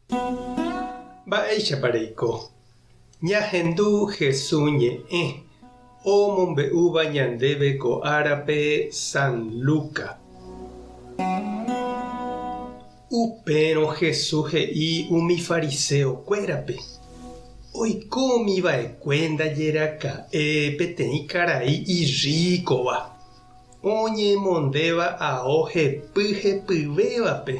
Mba'éichapa reiko? Ñahendu Hesu ñe'ẽ omombe'úva ñandéve ko árape San Luca. Upérõ Hesu he'i umi fariseo kuérape, Oikómi va'ekue ndaje raka'e peteĩ karai irríkova, oñemondéva ao hepy hepyvévape.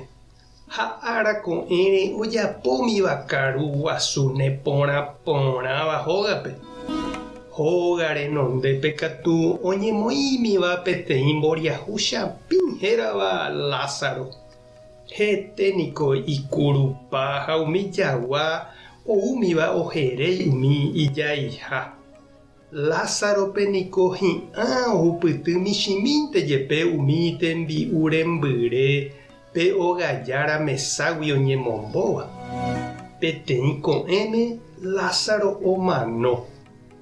Ha ára ko'ẽre ojapómiva karu guasu neporã porãva hógape. Hóga renondépe katu oñemoĩmiva peteĩ mboriahu chapĩ hérava Lázaro. Hete niko ikurupa ha umi jagua oúmiva oheréi umi ijaiha. Lázarope niko hi'ã ohupyty michĩmínte jepe umi tembi'u rembyre pe ogajára meságui oñemombóva. Peteĩ ko'ẽme Lázaro omano,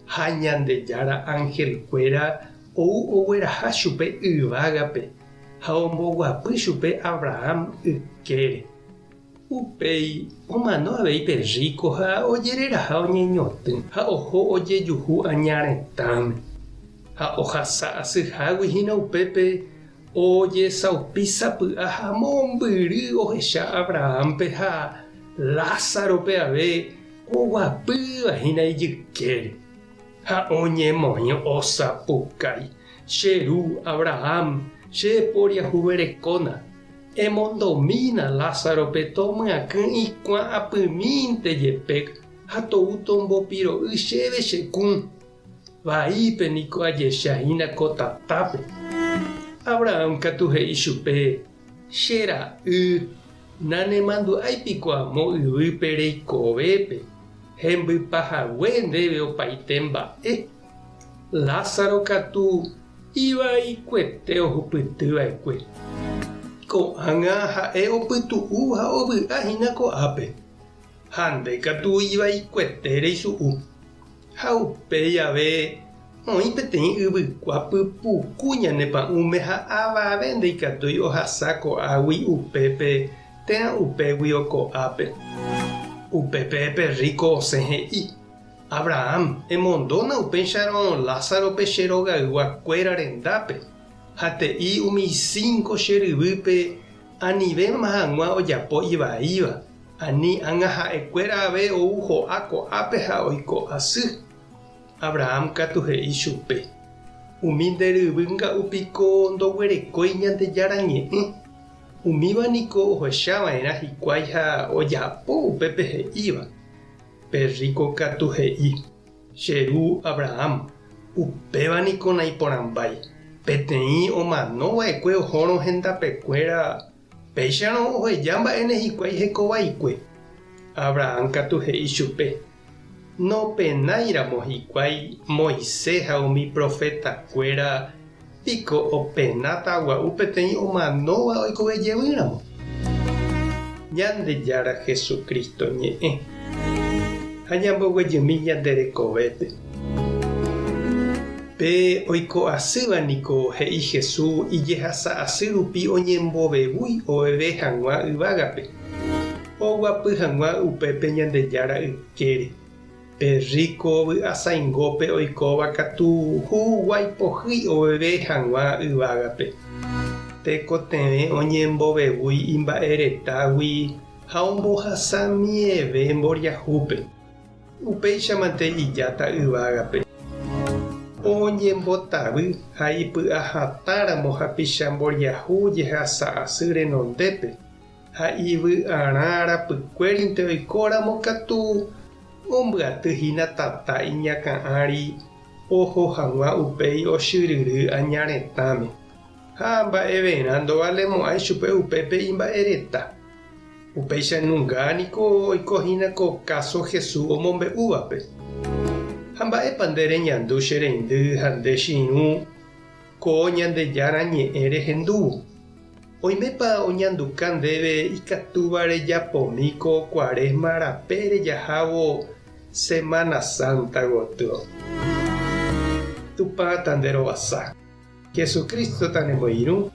ha Ñandejára anhelkuéra ou ogueraha chupe yvágape ha omboguapy chupe Abraham ykére. Upéi omano avei pe rríko ha ojereraha oñeñotỹ ha oho ojejuhu aña retãme. Ha ohasa asyhágui hína upépe ojesaupi sapy'a ha mombyry ohecha Abrahámpe ha Lázarope ave oguapýva hína ijykére. Ha oñemoĩ osapukái, Che ru Abraham, che poriahuverekóna! Emondomína Lázarope tomyakỹ ikuã apymínte jepe ha tou tombopiro'y chéve che kũ. Vaípe niko ajecha hína ko tatápe. Abraham katu he'i chupe, Che ra'y, nanemandu'ái piko amo yvýpe reikovépe, hembypa hague ndéve opaite mba'e. Lázaro katu ivaikuete ohupyty va'ekue. Ko'ág̃a ha'e opytu'u ha ovy'a hína ko'ápe, ha nde katu ivaikuete reisu'u. Ha upéi ave oĩ peteĩ yvykua pypuku ñane pa'ũme ha avave ndaikatúi ohasa ko'águi upépe térã upéguio ko'ápe. Upépe pe rríko osẽ he'i, Abraham, emondóna upéicharõ Lázarope che rogaygua kuéra rendápe, ha te'i umi cinco che ryvýpe anivéma hag̃ua ojapo ivaíva, ani ág̃a ha'e kuéra ave ou ho'a ko'ápe ha oiko asy. Abraham katu he'i chupe, Umi nde ryvy nga'u piko ndoguerekói Ñandejára ñe'ẽ, umíva niko ohecha va'erã hikuái ha ojapo upépe he'íva. Pe rríko katu he'i, Che ru Abraham, upéva niko naiporãmbái. Peteĩ omano va'ekue ohórõ hendapekuéra, péicharõ oheja mba'éne hikuái heko vaikue. Abraham katu he'i chupe, Nopenáiramo hikuái Moisés ha umi profetakuéra, piko openáta gua'u peteĩ omanóva oikove jevýramo? Ñandejára Jesucristo ñe'ẽ ha ñamboguejymi ñande rekovépe. Pe oiko asýva niko he'i Jesús ijehasa asy rupi oñembovevúi oveve hag̃ua yvágape, oguapy hag̃ua upépe Ñandejára ykére. Pe rríko vy'asaingópe oikóva katu huguái pohýi oveve hag̃ua yvágape. Tekotevẽ oñembovevúi imba'eretágui ha ombohasa mieve mboriahúpe. Upéichamante ijáta yvágape. Oñembotavy ha ipy'ahatãramo hapicha mboriahu jehasa asy renondépe, Ha ivy'arã rapykuérinte oikóramo katu ombyaty hína tata iñakã ári oho hag̃ua upéi ochyryry aña retãme. Ha mba'everã ndovalemo'ãi chupe upépe imba'ereta. Upéicha nunga niko oiko hína ko káso Jesús omombe'úvape. Ha mba'épa nde reñandu che reindy ha nde che irũ ko Ñandejára Ñe'ẽ rehendúvo? Oimépa oñanduka ndéve ikatúva rejapomi ko Cuaresma rape rejahávo Semana Santa gotyo? Tupã tanderovasa. Jesucristo tanemoirũ,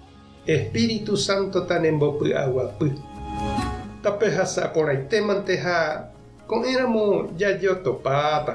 Espíritu Santo tanembopy'aguapy. Tapehasa porãitémante ha ko'ẽramo jajotopáta.